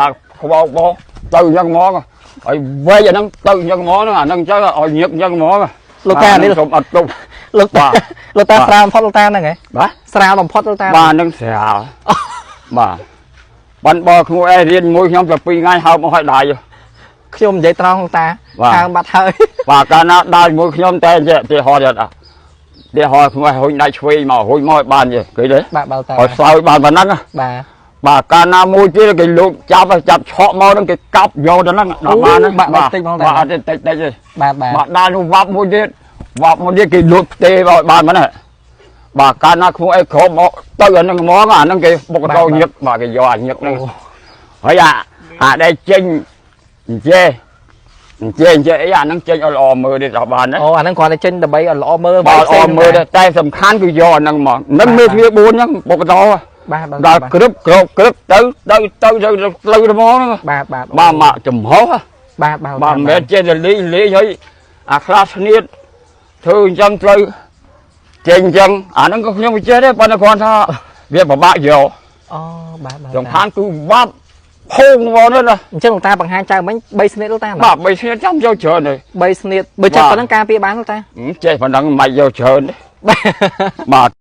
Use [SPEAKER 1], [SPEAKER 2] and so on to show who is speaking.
[SPEAKER 1] ដាក់ខ្វោកបោទៅអញ្ចឹងហ្មងហើយវែកអាហ្នឹងទៅអញ្ចឹងហ្មងហ្នឹងអាហ្នឹងអញ្ចឹងឲ្យញឹកអញ្ចឹងហ្មង
[SPEAKER 2] លោកតានេះ
[SPEAKER 1] សូមអត់ទុំ
[SPEAKER 2] លោកតា
[SPEAKER 1] បាទ
[SPEAKER 2] លោកតា
[SPEAKER 1] បាទ
[SPEAKER 2] ស្រាលបំផុតលោកតាហ្នឹងហ៎
[SPEAKER 1] បាទ
[SPEAKER 2] ស្រាលបំផុតលោកតា
[SPEAKER 1] បាទហ្នឹងស្រាលបាទបានបើក្មួយឯងរៀនមួយខ្ញុំទៅ2ថ្ងៃហើបមកឲ្យដៃ
[SPEAKER 2] ខ្ញុំនិយាយត្រង់លោកតា
[SPEAKER 1] បាទ
[SPEAKER 2] ហើមបាត់ហើយ
[SPEAKER 1] បាទកាលណាដើរជាមួយខ្ញុំតែចេះទីហោទៀតអាទីហោក្មួយហ៊ុញដៃឆ្វេងមកហ៊ុញមកឲ្យបានចេះឃើញទេ
[SPEAKER 2] បាទបាទលោកតា
[SPEAKER 1] ឲ្យសើចបានប៉ុណ្ណឹងណា
[SPEAKER 2] បាទ
[SPEAKER 1] បាទកាលណាមួយទៀតគេលោកចាប់ឲ្យចាប់ឆក់មកហ្នឹងគេកាប់យកទៅហ្នឹងដល់បានហ្នឹង
[SPEAKER 2] បាទបាទតិចហ្មងតា
[SPEAKER 1] បាទអត់ទេតិចតិចទេ
[SPEAKER 2] បាទបាទ
[SPEAKER 1] បាទដើរនោះវ៉ាប់មួយទៀតវ៉ាប់មួយទៀតគេលួចផ្ទេមកឲ្យបានប៉ុណ្ណេះបាទកាលណាក្មួយឯងក្រុមមកទៅអាហ្នឹងហ្មងអាហ្នឹងគេបុកតោញឹកបាទគេយកអាញឹកហ្នឹងហើយអាដែលចេញអញ្ចេះអញ្ចេះអញ្ចេះអីអាហ្នឹងចេញឲ្យល្អមើលទៀតដល់បានណា
[SPEAKER 2] អូអាហ្នឹងគ្រាន់តែចេញដើម្បីឲ្យល្អមើល
[SPEAKER 1] បាទល្អមើលដែរតែសំខាន់គឺយកអាហ្នឹងហ្មងនឹងមើលគ្នា4ហ្នឹងបុកតោ
[SPEAKER 2] បាទបាទ
[SPEAKER 1] ដល់ក្រឹបក្រោបក្រឹបទៅទៅទៅទៅទៅទៅហ្មងហ្នឹង
[SPEAKER 2] បាទបាទ
[SPEAKER 1] បាទមកចំហោះ
[SPEAKER 2] បាទបាទ
[SPEAKER 1] បាទមិនមែនចេះតែលេងលេងហើយអាខ្លះស្នៀតធ្វើអញ្ចឹងត្រូវចេញអញ្ចឹងអាហ្នឹងក៏ខ្ញុំមិនចេះដែរប៉ុន្តែគ្រាន់ថាវាពិបាកយក
[SPEAKER 2] អូបាទបាទ
[SPEAKER 1] សំខាន់គឺវ៉ាប់ហូងមកនេះណា
[SPEAKER 2] អញ្ចឹងលោកតាបង្ហាញចៅមិញ3ស្នៀតលោកតាណា
[SPEAKER 1] បាទបីស្នៀតចាំយកច្រើនទេ
[SPEAKER 2] 3ស្នៀតបើចិត្តប៉ុណ្ណឹងការពារបានលោកតា
[SPEAKER 1] ចេះប៉ុណ្ណឹងមិនយកច្រើនទេ
[SPEAKER 2] បាទ
[SPEAKER 1] បាទ។